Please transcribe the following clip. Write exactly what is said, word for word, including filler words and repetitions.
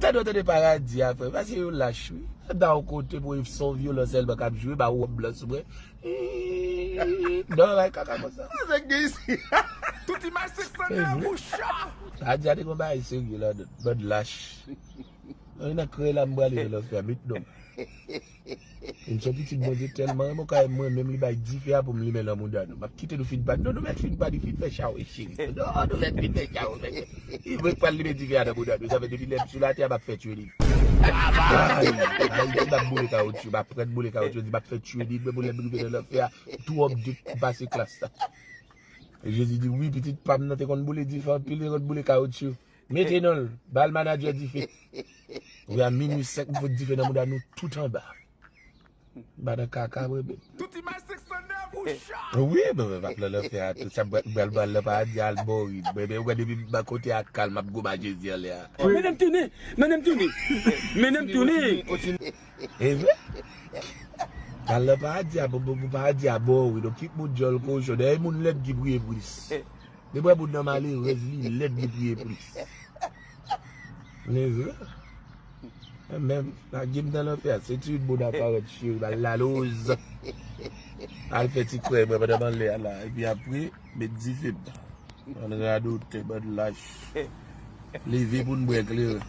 Tande w tande paradi a, frè. Paske yo lach, wi. Da yon kote pou se yon vyolans sèlman k ap jwe, ba wòb blan sou mwen. Non, bay kaka konsa. Nèg gen isi. Tout imaj senk san nèf ou cha. Paradi a te gon bagay serye ladan. Bann lach. Nan kreye la m prale nan lanfè a, met non. M se pitit Bondye tèlman renmen w ka mwen menm li bay dife a pou m limen nan mouda nou. M ap kite nou fin pa. Non, nou mèt fin pa, li fin fè chawo cheri. Non, nou mèt fin fè chawo, men. Li mwen pral limen dife a nan mouda nou. Sa fè depi lè m sou latè a m ap fè tchwe li. Ay, Ayiti m ap boule kawotchou, m ap pran boule kawotchou, di m ap fè tchwe li, mwen pou lè m rive nan lanfè a, twòp de pase klas la. Jezi di wi, pitit pa m nan te konn boule dife anpil, te konn boule kawotchou. Mete non l, ba l manadjè dife. Wi, a minwi senk m fout dife nan mouda nou tout anba. Ba nan kaka, mwen menm. Tout imaj senk san nèf ou cha. Wi, mwen menm ap nan lanfè a tou. Sa bal bal la pa di al bò wi. Mwen menm, ou wè depi m kote a kalm, m ap gwo ba Jezi anlè a. Mennen m tounen, mennen m tounen. Mennen m tounen. E vre? Bal la pa di a, bon, bon, bon, pa di a bò wi. Donk, kit moun djòl kochon. Dèyè moun lèd ki priye plis. Depi w wè moun nan malerèz, li lèd, li priye plis. Men vre. Mwen menm, lage m nan lanfè a, se ti Bonaparant cheri, ba l laloz. Al fè ti kwè mwen pandan m anlè a la, epi apre, met dife m. Bann radotè, bann lach. Leve pou n bwè kleren.